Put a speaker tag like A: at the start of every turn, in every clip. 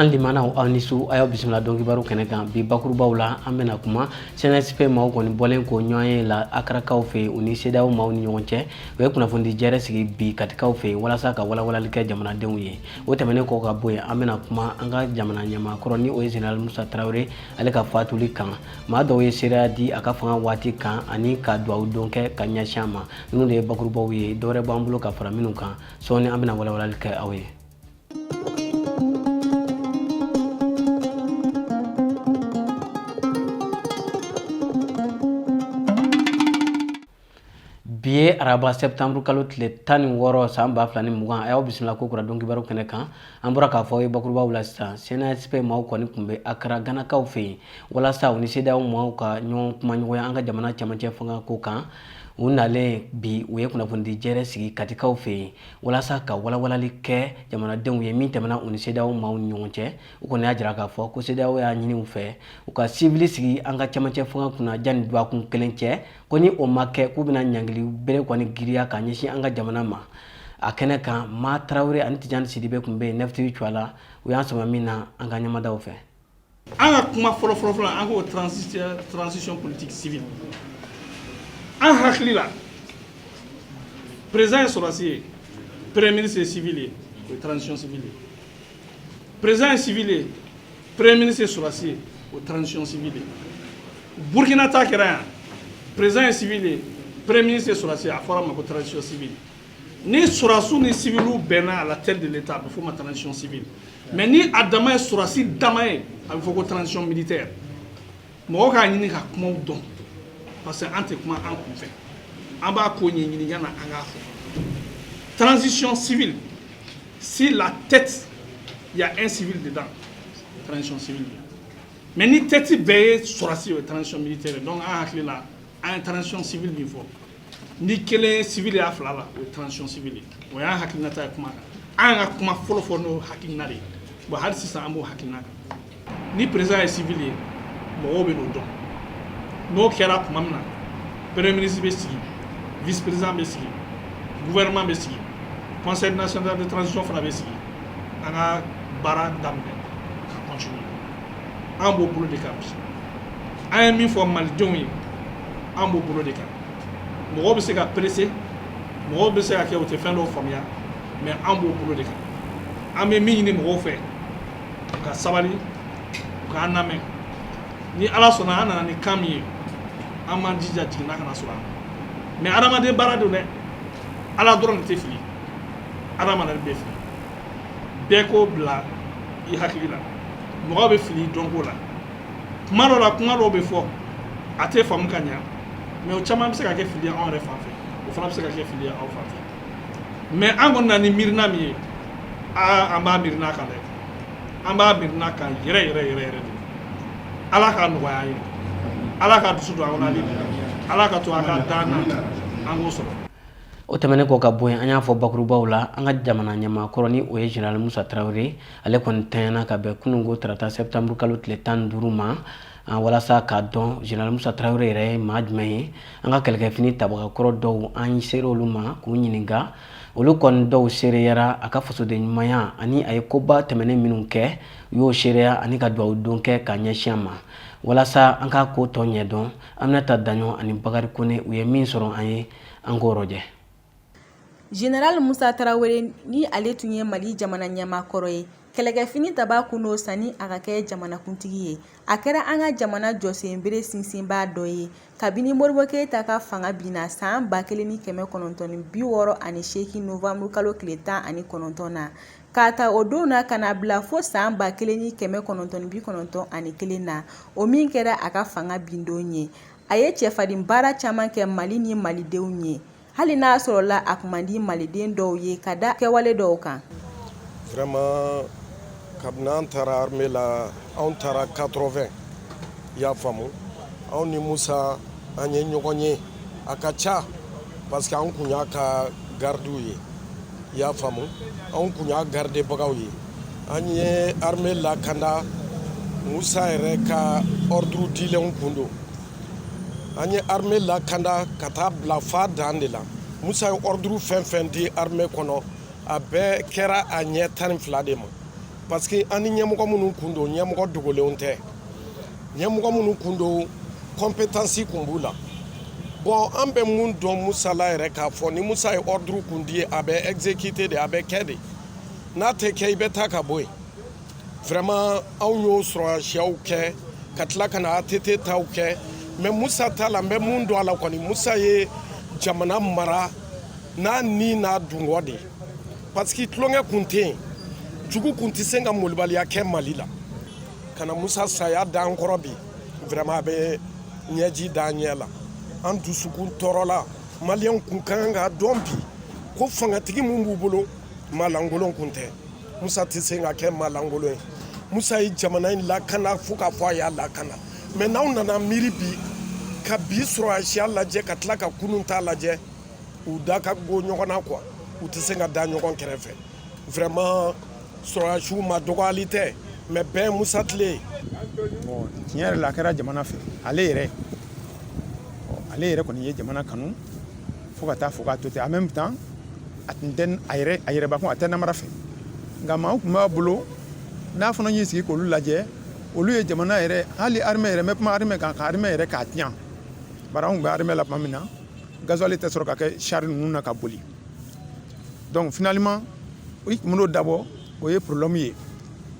A: An limanaw, aw ni su. A y'aw bisimila don kibaru kɛnɛ kan. Bi bakurubaw la, an bɛna kuma CNSP maaw kɔni bɔlen ko ɲɔgɔn ye la Akarakaw fɛ yen, u ni CEDEAO maaw ni ɲɔgɔn cɛ. U ye kunnafonidi jɛrɛ sigi bi Katikaw fɛ yen walasa ka walawalali kɛ jamanadenw ye. O tɛmɛnen kɔ ka bɔ yen, an bɛna kuma an ka jamana ɲɛmaakɔrɔ, ni o ye Général Musa Tarawele, ale ka fatuli kan. Maa dɔw ye seereya di a ka fanga waati kan ani ka duwawu don kɛ ka ɲɛsin a ma. Ninnu de ye bakurubaw ye. Dɔwɛrɛ b'an bolo ka fara minnu kan, sɔɔni an bɛna walawalali kɛ aw ye. Bi ye araba, septembre kalo tile 16, san 2020. A y'aw bisimila ko kura don kibaru kɛnɛ kan. An bɔra k'a fɔ aw ye bakurubaw la sisan, CNSP maaw kɔni tun bɛ Akara, Ganakaw fɛ yen, walasa u ni CEDEAO maaw ka ɲɔgɔn kumaɲɔgɔnya an ka jamana cɛmancɛ fanga ko kan. U nalen bi, u ye kunnafonidi jɛrɛ sigi Katikaw fɛ yen walasa ka walawalali kɛ jamanadenw ye min tɛmɛna u ni CEDEAO maaw ni ɲɔgɔn cɛ. U kɔni y'a jira k'a fɔ ko CEDEAO y'a ɲini u fɛ u ka sivili sigi an ka cɛmancɛ fanga kunna janni dɔgɔkun kelen cɛ, ko ni o ma kɛ, k'u bɛna ɲangili bere kɔni giriya ka ɲɛsin an ka jamana ma. A kɛnɛ kan, Ma Tarawele ani Tijani Sidibe tun bɛ yen Nefetigi Cuala. U y'an sama min na, an ka ɲɛmadaw fɛ.
B: An ka kuma fɔlɔ fɔlɔ fɔlɔ, an k'o transition politique civile. An hakili la, président ye sɔrɔdasi ye, premier ministre ye civil ye, o ye transition civile ye. Président ye civil ye, premier ministre ye sɔrɔdasi ye, o ye transition civile ye. Burkina ta kɛra yan, président ye civil ye, premier ministre ye sɔrɔdasi ye, a fɔra a ma ko transition civile. Ni sɔrɔdasiw ni civiliw bɛnna à la tête de l'État, a bɛ f'o ma transition civile. Mais ni a dama ye sɔrɔdasi dama ye, a bɛ fɔ ko transition militaire. Mɔgɔ k'a ɲini ka kumaw dɔn, parce que an tɛ kuma an kun fɛ, an b'a ko ɲɛɲini yanni an k'a fɔ. Transition civile, si la tête, il y a un civil dedans, transition civile. Mais ni tête bɛɛ ye sɔrɔdasi ye, o ye transition militaire. Donc an hakili la, an ye transition civile min fɔ, ni kelen ye civil y'a fila la, o ye transition civile ye. O y'an hakilinata ye kuma kan. An ka kuma fɔlɔ fɔ n'o hakilina de ye. Bon, hali sisan an b'o hakilina kan. Ni président ye civil ye, mɔgɔw bɛ n'o dɔn. N'o kɛra tuma min na, premier ministre bɛ sigi, vice président bɛ sigi, gouvernement bɛ sigi, conseil national de transition fana bɛ sigi, an ka baara daminɛ ka continuer. An b'o bolo de kan bi. An ye min fɔ malidenw ye, an b'o bolo de kan. Mɔgɔw bɛ se ka presser, mɔgɔw bɛ se ka kɛ u tɛ fɛn dɔw faamuya, mais an b'o bolo de kan. An bɛ min ɲini mɔgɔw fɛ, u ka sabali, u k'an lamɛn. Ni Ala sɔnna, an nana ni kan min ye, an b'an jija jiginna kana sɔrɔ an na. Mais adamaden baara don dɛ, Ala dɔrɔn de tɛ fili, adamaden bɛ fili. Bɛɛ k'o bila i hakili la, mɔgɔ bɛ fili dɔnko la. Kuma dɔ la, kuma dɔw bɛ fɔ, a tɛ faamu ka ɲa, mais o caman bɛ se ka kɛ fili ye anw yɛrɛ fan fɛ, o fana bɛ se ka kɛ fili ye aw fan fɛ. Mais an kɔni na ni miirina min ye, aa, an b'a miirina kan dɛ, an b'a miirina kan yɛrɛ yɛrɛ yɛrɛ yɛrɛ de. Ala k'a nɔgɔya an ye, Ala ka dusu don an kɔnɔ hali bi, Ala ka to a ka dan na, an k'o sɔrɔ.
A: O tɛmɛnen kɔ ka bɔ yen, an y'a fɔ bakurubaw la, an ka jamana ɲɛmaakɔrɔ, ni o ye Général Musa Tarawele, ale kɔni tanyana ka bɛn kununko tarata, septembre kalo tile 15 ma. Walasa k'a dɔn Général Musa Tarawele yɛrɛ ye maa jumɛn ye, an ka kɛlɛkɛfini tabagakɔrɔ dɔw, an sera olu ma k'u ɲininka. Olu kɔni dɔw seereyara a ka fasoden ɲumanya ani a ye koba tɛmɛnen minnu kɛ. U y'o seereya ani ka duwawu don kɛ ka ɲɛsin a ma. Walasa an k'a ko tɔ ɲɛdɔn, Aminata Daɲɔ ani Bakari Kone, u ye min sɔrɔ an ye, an k'o rɔjɛ.
C: Général Musa Tarawele, ni ale tun ye Mali jamana ɲɛmaa kɔrɔ ye, kɛlɛkɛfini taba kun don sanni a ka kɛ jamanakuntigi ye. A kɛra an ka jamana jɔsenbere sinsinbaa dɔ ye kabini Modibo Keyita ka fanga binna san 1968 novembre kalo tile 19 na. K'a ta o don na ka na bila fo san 1991 na, o min kɛra a ka fanga bindon ye. A ye cɛfarin baara caman kɛ Mali ni malidenw ye, hali n'a sɔrɔla a kun man di maliden dɔw ye ka da kɛwale dɔw kan.
D: Vraiment, kabini an taara armée la, anw taara 80, i y'a faamu, anw ni Musa an ye ɲɔgɔn ye a ka ca, parce que an kun y'a ka gardiw ye, i y'a faamu, anw kun y'a gardebagaw ye. An ye armée lakanda, Musa yɛrɛ ka ordre dilenw kun don. An ye armée lakanda ka taa bila fa dan de la. Musa ye ordre fɛn fɛn di armée kɔnɔ, a bɛɛ kɛra a ɲɛ 12 de ma. Parce que an ni ɲɛmɔgɔ minnu kun don, ɲɛmɔgɔ dogolenw tɛ, ɲɛmɔgɔ minnu kun don, compétence kun b'u la. Bon, an bɛ mun dɔn Musa la yɛrɛ k'a fɔ ni Musa ye ordre kun di, a bɛ exécuter de, a bɛ kɛ de. N'a tɛ kɛ, i bɛ taa ka bɔ yen. Vraiment, anw y'o sɔrɔsiyaw kɛ ka tila ka na ATT taw kɛ, mais Musa ta la, n bɛ mun dɔn a la kɔni, Musa ye jamana mara n'a ni n'a dungɔ de ye, parce que tulonkɛ kun tɛ yen, jugu kun tɛ se ka molobaliya kɛ Mali la. Ka na Musa saya d'an kɔrɔ bi, vraiment, a bɛ ɲɛji d'an ɲɛ la, an dusukun tɔɔrɔla. Maliyɛnw kun ka kan k'a dɔn bi ko fangatigi mun b'u bolo, maalankolon kun tɛ. Musa tɛ se ka kɛ maalankolon ye. Musa ye jamana in lakana fo k'a fɔ a y'a lakana. Mais n'aw nana miiri bi ka bi sɔrɔsiya lajɛ ka tila ka kunun ta lajɛ, u da ka go ɲɔgɔn na quoi, u tɛ se ka da ɲɔgɔn kɛrɛfɛ. Vraiment, sɔrɔsiw ma dɔgɔyali tɛ, mais bɛɛ ye Musa tile ye.
E: Bon, tiɲɛ yɛrɛ la, a kɛra jamana fɛ. Ale yɛrɛ kɔni ye jamana kanu fo ka taa fo k'a to ten. En même temps, a tun tɛ a yɛrɛ a yɛrɛbakun, a tɛ namara fɛ, nka maaw tun b'a bolo n'a fana y'i sigi k'olu lajɛ, olu ye jamana yɛrɛ, hali armée yɛrɛ, n bɛ kuma armée kan, ka armée yɛrɛ k'a tiɲɛ. Bari anw tun bɛ armée la tuma min na, gasoil tɛ sɔrɔ ka kɛ char ninnu na ka boli. Donc finalement, i tun b'o dabɔ, o ye problème ye.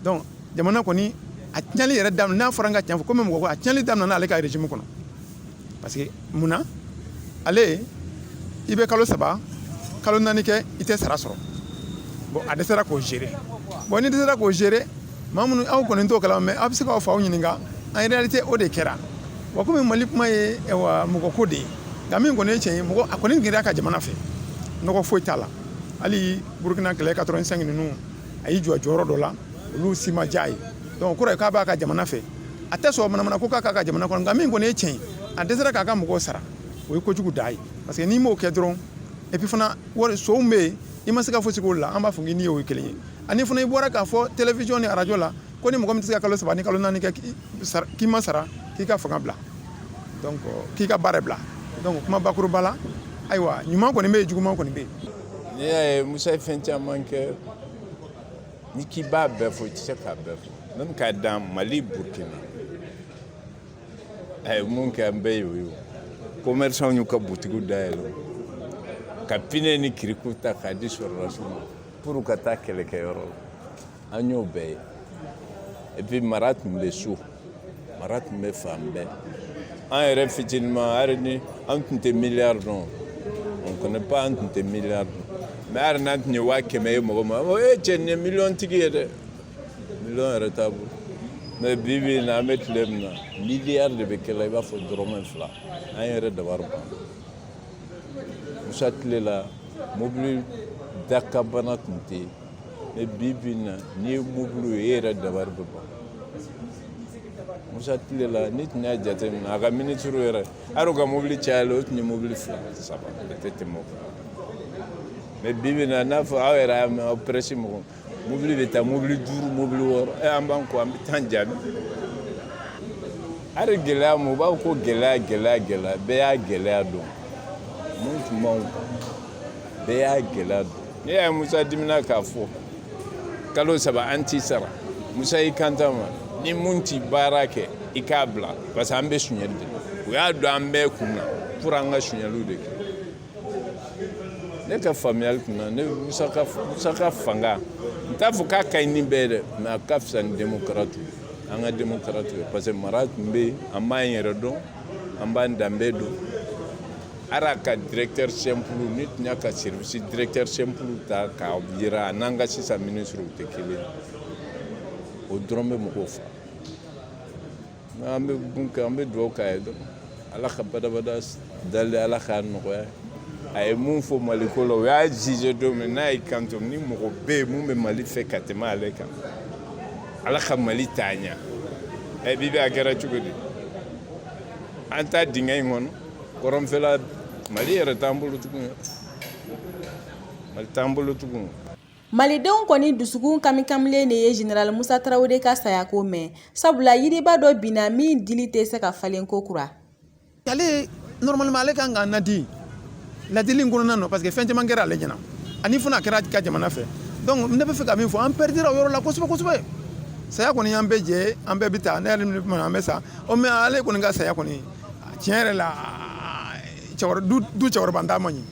E: Donc jamana kɔni, a tiɲɛli yɛrɛ daminɛ, n'a fɔra n ka tiɲɛ fɔ, komi mɔgɔ ko a tiɲɛli daminɛna ale ka régime kɔnɔ. Parce que mun na, ale i bɛ kalo 3, kalo 4 kɛ, i tɛ sara sɔrɔ. Bon, a dɛsɛra k'o gérer. Bon, ni dɛsɛra k'o gérer, maa minnu aw kɔni t'o kalama, mais aw bɛ se k'aw faw ɲininka. En réalité, o de kɛra wa. Komi Mali kuma ye ayiwa mɔgɔ ko de ye, nka min kɔni ye tiɲɛ ye, mɔgɔ a kɔni gɛrɛ a ka jamana fɛ, nɔgɔ foyi t'a la. Hali Burukina kɛlɛ 85 ninnu, a y'i jɔ jɔyɔrɔ dɔ la, olu si ma diya ye. Donc o kɔrɔ ye k'a b'a ka jamana fɛ, a tɛ sɔn manamana ko k'a k'a ka jamana kɔnɔ. Nka min kɔni ye tiɲɛ ye, a dɛsɛra k'a ka mɔgɔw sara, o ye kojugu da ye. Parce que n'i m'o kɛ dɔrɔn, et puis fana wari sow bɛ yen, i ma se ka fosi k'o la, an b'a fɔ k'i ni y'o ye kelen ye. Ani fana i bɔra k'a fɔ télévision ni arajo la ko ni mɔgɔ min tɛ se ka kalo 3 ni kalo 4 kɛ k'i ma sara, k'i ka fanga bila, donc k'i ka baara bila. Donc kuma bakuruba la, ayiwa, ɲuman kɔni bɛ yen, juguman kɔni bɛ yen.
F: N'i y'a ye Musa ye fɛn caman kɛ, ni k'i b'a bɛɛ fɔ, i tɛ se k'a bɛɛ fɔ. Même k'a dan Mali, Burukina, a ye mun kɛ, an bɛɛ y'o ye. O commerçant y'u ka butigiw dayɛlɛ ka pneu ni kiriku ta k'a di sɔrɔdasiw ma pour ka taa kɛlɛkɛyɔrɔ la, an y'o bɛɛ ye. Et puis mara tun bɛ so, mara tun bɛ fan bɛɛ. An yɛrɛ fitininma, hali ni an tun tɛ miliyari dɔn, on connaît pas, an tun tɛ miliyari dɔn, mais hali n'an tun ye 100 000 ye mɔgɔ ma, e cɛ, nin ye miliyɔn tigi ye dɛ, miliyɔn yɛrɛ t'a bolo. Mais bi bi in na, an bɛ tile min na, miliyari de bɛ kɛ la i b'a fɔ dɔrɔmɛ 2. An yɛrɛ dabari ban. Musa tile la, mobili dakabana tun tɛ yen, mais bi bi in na, n'i ye mobili ye, e yɛrɛ dabari bɛ ban. Musa tile la, n'i tun y'a jateminɛ, a ka minisiriw yɛrɛ, hali u ka mobili cayalen, o tun ye mobili fila saba, o tɛ tɛmɛ o kan. Mais bi bi in na, n'a fɔ aw yɛrɛ y'a mɛn, aw presse mɔgɔw, mobili bɛ taa mobili duuru, mobili wɔɔrɔ. Ɛ, an b'an kɔ, an bɛ taa jaabi. Hali gɛlɛya mun u b'a fɔ ko gɛlɛya, gɛlɛya, gɛlɛya, bɛɛ y'a gɛlɛya dɔn. Mun tun b'anw kan, bɛɛ y'a gɛlɛya dɔn. Ne y'a ye Musa dimina k'a fɔ kalo 3 an t'i sara. Musa y'i kanto ma, ni mun ti baara kɛ, i k'a bila, parce que an bɛ suɲɛli de la. U y'a don an bɛɛ kun na pour an ka suɲɛliw de kɛ. Ne ka faamuyali kun na, ne Musa ka fanga, n t'a fɔ k'a ka ɲi ni bɛɛ ye dɛ, mais a ka fisa ni démocrate ye, an ka démocrate ye, parce que mara tun bɛ yen, an b'an yɛrɛ dɔn, an b'an danbe dɔn. Hali a ka directeur simple, ni tun y'a ka service directeur simple ta k'a yira a n'an ka sisan ministre, u tɛ kelen ye. O dɔrɔn bɛ mɔgɔw fa. An bɛ mun kɛ? An bɛ dugawu k'a ye dɔrɔn, Ala ka badabada dali, Ala k'a nɔgɔya. A ye mun fɔ Maliko la, o y'a jije don min n'a y'i kanto, ni mɔgɔ bɛ yen mun bɛ Mali fɛ ka tɛmɛ ale kan, Ala ka Mali taa ɲɛ. Ɛ, bi bi a kɛra cogo di? An taa dingɛ in kɔnɔ kɔrɔnfɛla, Mali yɛrɛ t'an bolo tugun, Mali t'an bolo tugun.
C: Malidenw kɔni dusukun kamikamilen de ye Général Musa Tarawele ka sayako mɛn, sabula yiriba dɔ binna min dili tɛ se ka falen ko kura.
E: Ale normalement, ale kan k'a nadi ladili in kɔnɔna na, parce que fɛn caman kɛra ale ɲɛna, ani fana a kɛra ka jamana fɛ. Donc ne bɛ fɛ ka min fɔ, an perdira o yɔrɔ la kosɛbɛ kosɛbɛ. Saya kɔni y'an bɛɛ jɛ, an bɛɛ bɛ taa, ne yɛrɛ ni an bɛ sa. Ɔ, mais ale kɔni ka saya kɔni, tiɲɛ yɛrɛ la, cɛkɔrɔba du cɛkɔrɔba n t'a ma ɲi.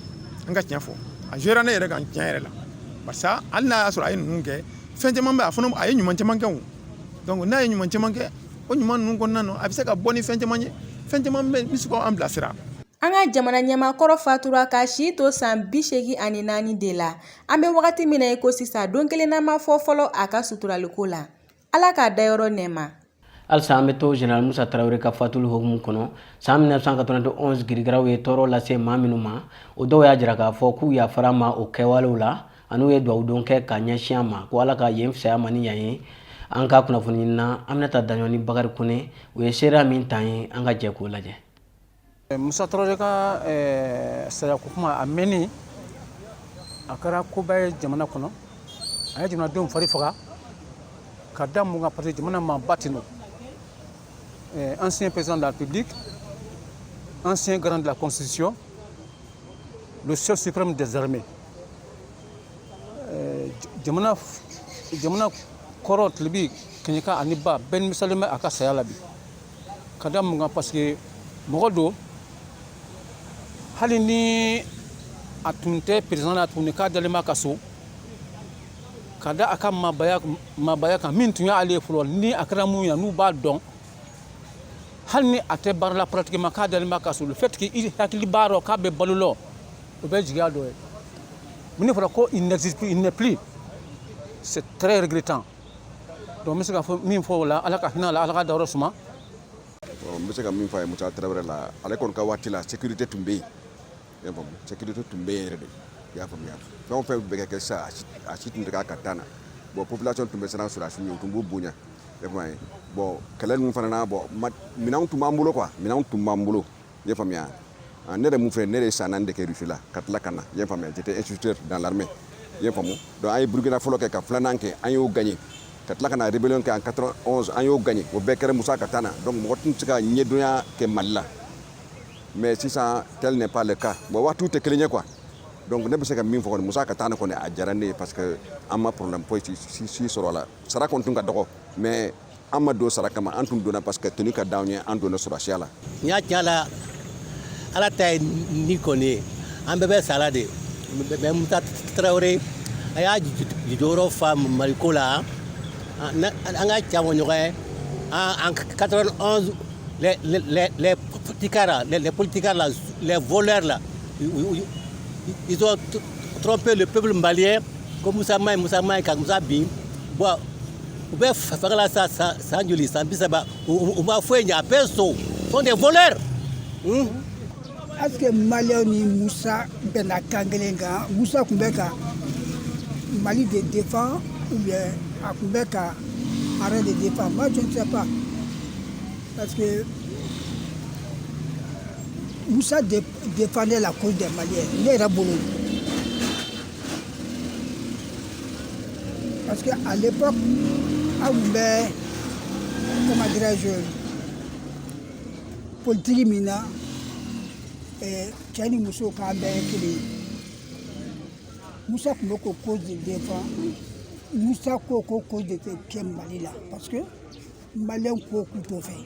E: An ka tiɲɛ fɔ, a jouera ne yɛrɛ kan tiɲɛ yɛrɛ la, barisa hali n'a y'a sɔrɔ a ye ninnu kɛ, fɛn caman bɛ a fana, a ye ɲuman caman kɛ o. Donc n'a ye ɲuman caman kɛ, o ɲuman ninnu kɔnɔna na, a bɛ se ka bɔ ni fɛn caman ye, fɛn caman bɛ se k'an bilasira.
C: An ka jamana ɲɛmaakɔrɔ fatura ka si to san 84 de la. An bɛ wagati min na i ko sisan, don kelen na ma fɔ fɔlɔ a ka suturaliko la. Ala k'a dayɔrɔ nɛɛma.
A: Halisa an bɛ to Général Musa Tarawele ka fatuli hukumu kɔnɔ. San 1991 girigiraw ye tɔɔrɔ lase maa minnu ma, o dɔw y'a jira k'a fɔ k'u yafara ma o kɛwalew la, ani u ye dugawudon kɛ ka ɲɛsin a ma ko Ala ka yen fisaya ma ni yan ye. An ka kunnafoni ɲinina Aminata Daɲɔ ni Bakari Kone, u ye seereya min ta ye, an ka jɛ k'o lajɛ.
G: Musa Tarawele ka sayako kuma a mɛnni, a kɛra koba ye jamana kɔnɔ. A ye jamanadenw fari faga ka da mun kan? Parce que jamana maaba ten nɔ, ancien président de la République, ancien garant de la Constitution, le chef suprême des armées, jamana kɔrɔ, tilebi, kɛɲɛka ani ba bɛɛ nimisalen bɛ a ka saya la bi. Ka da mun kan? Parce que mɔgɔ don, hali ni a tun tɛ président la tuguni, k'a dalen b'a ka so, ka da a ka maabaya kan min tun y'ale ye fɔlɔ, ni a kɛra mun ye, n'u b'a dɔn, hali ni a tɛ baara la pratiquement, k'a dalen b'a ka so, le fait que i hakili b'a rɔ k'a bɛ balo la, o bɛ jigiya dɔ ye. Min fɔra ko il n'existe plus, il n'est plus, c'est très regrettant. Donc n bɛ se ka fɔ min fɔ o la, Ala ka hinɛ a la, Ala ka dayɔrɔ suma.
H: N bɛ se ka min fɔ a ye Musa Tarawele la, ale kɔni ka waati la, sécurité tun bɛ yen, i y'a faamu, sécurité tun bɛ yen yɛrɛ de, i y'a faamuya. Fɛn o fɛn bɛ ka kɛ sisan, a si tun tɛ k'a ka temps na. Bon, population tun bɛ siran sɔrɔdasiw ɲɛ, u tun b'u bonya, i y'a faamuya. Bon, kɛlɛ ninnu fana na, bon, minɛnw tun b'an bolo quoi, minɛnw tun b'an bolo, i y'a faamuya. Ne yɛrɛ mun filɛ, ne yɛrɛ ye san 4 de kɛ Russie la ka tila ka na, i y'a faamuya. J'étais instructeur dans l'armée, i y'a faamu. Donc an ye Burukina fɔlɔ kɛ, ka filanan kɛ, an y'o gagné, ka tila ka na rébellion kɛ en 91, an y'o gagné. O bɛɛ kɛra Musa ka temps na. Donc mɔgɔ tun tɛ se ka ɲɛdɔnya kɛ Mali la, mais sisan tel n'est pas le cas. Bon, waatiw tɛ kelen ye quoi. Donc ne bɛ se ka min fɔ kɔni, Musa ka temps na kɔni, a diyara ne ye, parce que an ma problème foyi si sɔrɔ a la. Sara kɔni tun ka dɔgɔ, mais an ma don sara kama, an tun donna parce que tenue ka d'anw ye, an donna sɔrɔdasiya la.
I: N y'a tiɲɛ la, Ala ta ye ni kɔni ye, an bɛɛ bɛ sa la de. Mais Musa Tarawele, a y'a jɔyɔrɔ fa Maliko la. An ka ca fɔ ɲɔgɔn ye, en 91, les politicards là, les voleurs là, ils ont trompé le peuple malien ko Musa ma ɲi, Musa ma ɲi, ka Musa bin. Bon, u bɛ fanga la sa san joli, san 30, u ma foyi ɲɛ, a bɛɛ so sont des voleurs.
J: Est-ce que Maliyɛnw ni Musa bɛnna kan kelen kan? Musa tun bɛ ka Mali de défend ou bien a tun bɛ ka arrêt de défend? Moi, je ne sais pas, parce que Musa défendait la cause des Maliens, ne yɛrɛ bolo, parce que à l'époque aw tun bɛ, comment dirais-je, politique min na, cɛ ni muso k'an bɛɛ ye kelen ye. Musa tun bɛ k'o cause de défend. Musa ko ko cause de tɛ kɛ Mali la, parce que Maliyɛnw ko k'u t'o fɛ.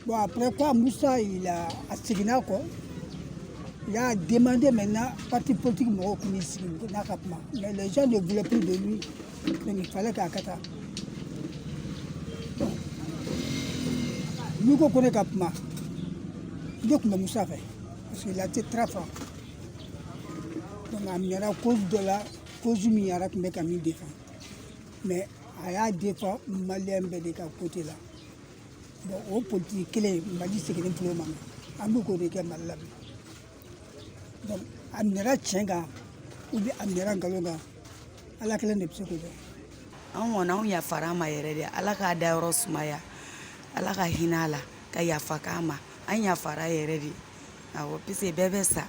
J: Bon, après quoi, Musa, il a, a seginna kɔ, il a demandé maintenant parti politique mɔgɔw k'u n'i sigi n'a ka kuma, mais les gens ne voulaient plus de lui, donc il fallait k'a ka taa. Bon, n'i ko ko ne ka kuma, ne tun bɛ Musa fɛ, parce qu'il a été très fort. Donc a minɛra cause dɔ la, cause min yɛrɛ tun bɛ ka min défend, mais a y'a défend Maliyɛn bɛɛ de ka côté la. Bon, o politique kelen, Mali seginnen filɛ o ma, an bɛ k'o de kɛ Mali la bi. Donc a minɛra tiɲɛ kan ou bien a minɛra nkalon kan, Ala kelen de bɛ se k'o dɔn.
K: An kɔni, anw yafara ma yɛrɛ de. Ala k'a dayɔrɔ sumaya, Ala ka hinɛ a la, ka yafa k'a ma. An yafara yɛrɛ de, awɔ, puisque bɛɛ bɛ sa.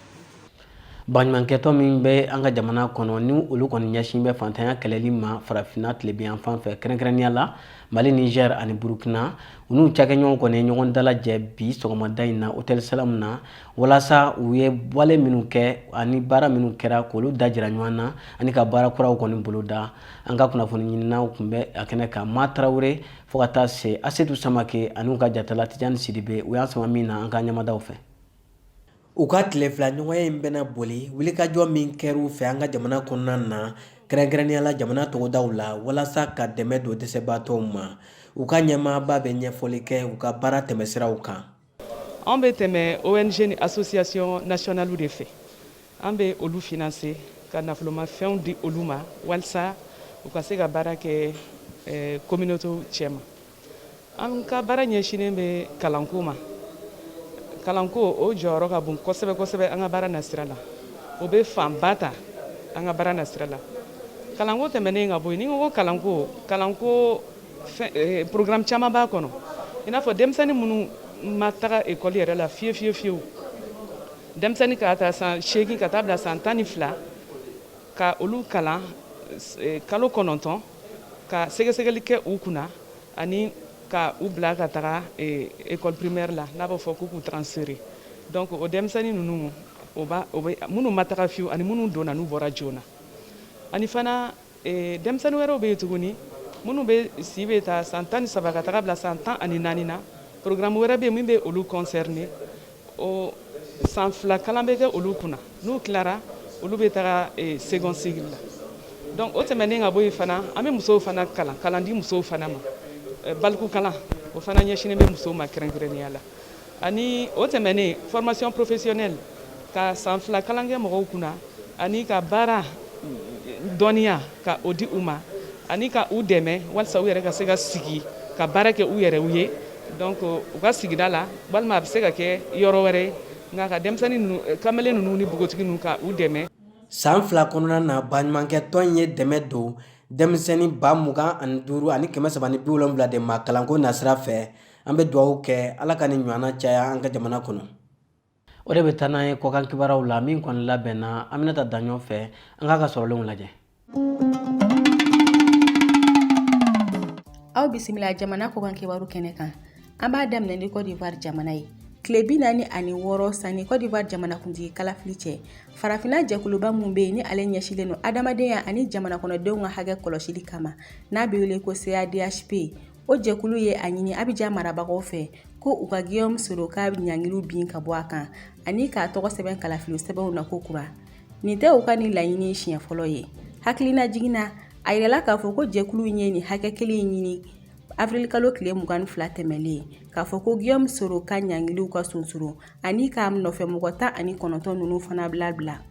A: Baɲumankɛtɔn min bɛ an ka jamana kɔnɔ ni olu kɔni ɲɛsin bɛ fantanya kɛlɛli ma farafinna tilebinyanfan fɛ, kɛrɛnkɛrɛnnenya la Mali, Niger ani Burukina, u n'u cakɛɲɔgɔn kɔni ye ɲɔgɔn dalajɛ bi sɔgɔmada in na Hôtel Salam na, walasa u ye wale minnu kɛ ani baara minnu kɛra k'olu dajira ɲɔgɔn na ani ka baara kuraw kɔni boloda. An ka kunnafoni ɲininaw tun bɛ a kɛnɛ kan, Ma Tarawele fo ka taa se Asetu Samake ani u ka jatala Tijani Sidibe, u y'an sama min na an ka ɲamadaw fɛ. U ka tile fila ɲɔgɔnye in bɛna boli wulikajɔ min kɛr'u fɛ an ka jamana kɔnɔna na, kɛrɛnkɛrɛnnenya la jamana togodaw la, walasa ka dɛmɛ don dɛsɛbaatɔw ma. U ka ɲɛmaaba bɛ ɲɛfɔli kɛ u ka baara tɛmɛsiraw kan.
L: Anw bɛ tɛmɛ ONG ni association nationale de fɛ. An bɛ olu financer ka nafolomafɛnw di olu ma walasa u ka se ka baara kɛ communauté cɛma. An ka baara ɲɛsinnen bɛ kalanko ma. Kalanko, o jɔyɔrɔ ka bon kosɛbɛ kosɛbɛ an ka baara nasira la. O bɛ fanba ta an ka baara nasira la. Kalanko tɛmɛnen ka bɔ yen, ni ko kalanko, kalanko programme caman b'a kɔnɔ, i n'a fɔ denmisɛnnin minnu ma taga ekɔli yɛrɛ la fiye fiye fiyewu, denmisɛnnin k'a ta san 8 ka taa bila san 12, ka olu kalan kalo 9, ka sɛgɛsɛgɛli kɛ u kunna ani ka u bila ka taga école primaire la, n'a b'a fɔ k'u k'u transférer. Donc o denmisɛnnin ninnu, o b'a o bɛ minnu ma taga fiyewu ani minnu donna n'u bɔra joona. Ani fana denmisɛnnin wɛrɛw bɛ yen tuguni minnu bɛ si bɛ taa san 13 ka taga bila san 14 na. Programme wɛrɛ bɛ yen min bɛ olu concerner. O san 2 kalan bɛ kɛ olu kunna, n'u tilara olu bɛ taga second cycle la. Donc o tɛmɛnen ka bɔ yen fana, an bɛ musow fana kalan, kalan di musow fana ma, baliku kalan, o fana ɲɛsinnen bɛ musow ma kɛrɛnkɛrɛnnenya la. Ani o tɛmɛnen, formation professionnelle, ka san 2 kalan kɛ mɔgɔw kunna ani ka baara dɔnniya ka o di u ma ani ka u dɛmɛ walasa u yɛrɛ ka se ka sigi ka baara kɛ u yɛrɛw ye. Donc u ka sigida la walima a bɛ se ka kɛ yɔrɔ wɛrɛ, nka ka denmisɛnnin ninnu, kamalen ninnu ni npogotigi ninnu, ka u dɛmɛ.
A: San 2 kɔnɔna na, baɲumankɛ tɔn in ye dɛmɛ don denmisɛnnin 25,370 de ma kalanko nasira fɛ. An bɛ dugawu kɛ, Ala ka nin ɲɔgɔnna caya an ka jamana kɔnɔ. O de bɛ taa n'an ye kɔkan kibaruyaw la min kɔni labɛnna Aminata Daɲɔ fɛ. An k'a ka sɔrɔlenw lajɛ.
C: Aw bisimila jamana kɔkan kibaru kɛnɛ kan. An b'a daminɛ ni Côte d'Ivoire jamana ye. Tile 46 sanni Côte d'Ivoire jamanakuntigi kalafili cɛ, farafinna jɛkuluba min bɛ yen ni ale ɲɛsinnen don adamadenya ani jamana kɔnɔdenw ka hakɛ kɔlɔsili kama, n'a bɛ wele ko CADHP, o jɛkulu ye a ɲini Abijan marabagaw fɛ ko u ka Guillaume Soro ka ɲangiliw bin ka bɔ a kan ani k'a tɔgɔ sɛbɛn kalafili sɛbɛnw na ko kura. Nin tɛ u ka nin laɲini siɲɛ fɔlɔ ye. Hakilina jiginna, a yirala k'a fɔ ko jɛkulu in ye nin hakɛ kelen in ɲini awirilikalo tile 22 tɛmɛlen, k'a fɔ ko Guillaume Soro ka ɲangiliw ka sonsoro ani k'a nɔfɛ mɔgɔ 19 ninnu fana labila,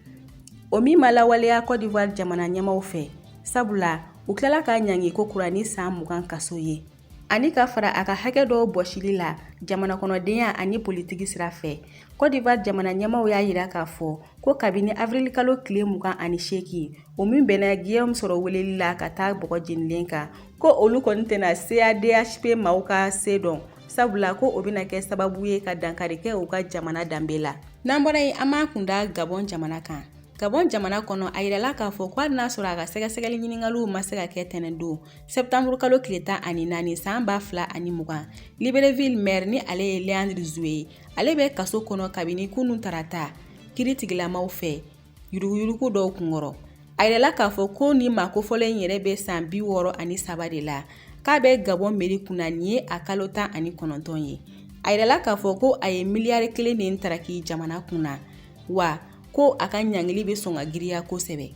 C: o min ma lawaleya Côte d'Ivoire jamana ɲɛmaaw fɛ, sabula u tilala k'a ɲangi ko kura ni san 20 kaso ye ani ka fara a ka hakɛ dɔw bɔsili la jamana kɔnɔdenya ani politiki sira fɛ. Côte d'Ivoire jamana ɲɛmaaw y'a yira k'a fɔ ko kabini awirilikalo tile 28, o min bɛnna Guillaume Soro weleli la ka taa bɔgɔ jenilen kan, ko olu kɔni tɛna CADHP maaw ka se dɔn, sabula ko o bɛna kɛ sababu ye ka dankari kɛ u ka jamana danbe la. N'an bɔra yen, an b'an kunda Gabɔn jamana kan. Gabɔn jamana kɔnɔ, a yirala k'a fɔ ko hali n'a sɔrɔ a ka sɛgɛsɛgɛli ɲininkaliw ma se ka kɛ tɛnɛndon sɛptanburukalo tile 14 san 2020, Libreville maire ni ale ye Léandre Zoué ye, ale bɛ kaso kɔnɔ kabini kunun tarata kiri tigilamaw fɛ yuruguyurugu dɔw kunkɔrɔ. A yirala k'a fɔ ko ni maa kofɔlen in yɛrɛ bɛ san 63 de la, k'a bɛ Gabɔn meri kunna nin ye a kalo 19 ye. A yirala k'a fɔ ko a ye miliyari 1 de taraki jamana kunna, wa ko a ka ɲangili bɛ sɔn ka giriya kosɛbɛ.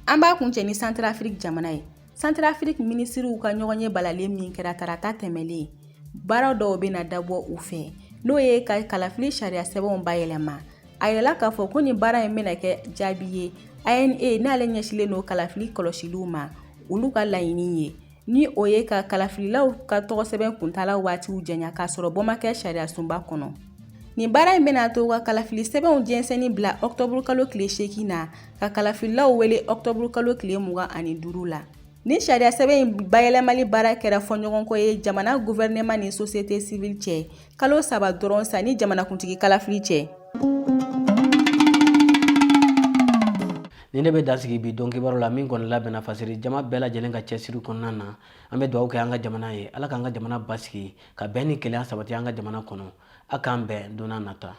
C: An b'a kuncɛ ni Santarafiriki jamana ye. Santarafiriki minisiriw ka ɲɔgɔnye balalen min kɛra tarata tɛmɛlen, baara dɔw bɛna dabɔ u fɛ, n'o ye ka kalafili sariya sɛbɛnw bayɛlɛma. A yirala k'a fɔ ko nin baara in bɛna kɛ jaabi ye ANE n'ale ɲɛsinnen don kalafili kɔlɔsiliw ma, olu ka laɲini ye ni o ye ka kalafililaw ka tɔgɔsɛbɛn kuntaala waatiw janya k'a sɔrɔ bɔ ma kɛ sariyasunba kɔnɔ. Nin baara in bɛna to ka kalafili sɛbɛnw jɛnsɛnni bila ɔkutɔburukalo tile 8 na, ka kalafililaw wele ɔkutɔburukalo tile 25 la. Ni sariya sɛbɛn in bayɛlɛmali baara kɛra fɔɲɔgɔnkɔ ye jamana gouvernement ni société civile cɛ, kalo 3 dɔrɔn sanni jamanakuntigi kalafili cɛ.
A: Nin de bɛ dan sigi bi don kibaru la min kɔni labɛnna fasiri jama bɛɛ lajɛlen ka cɛsiri kɔnɔna na. An bɛ dugawu kɛ an ka jamana ye, Ala k'an ka jamana basigi, ka bɛn ni kelenya sabati an ka jamana kɔnɔ. A k'an bɛn don nata.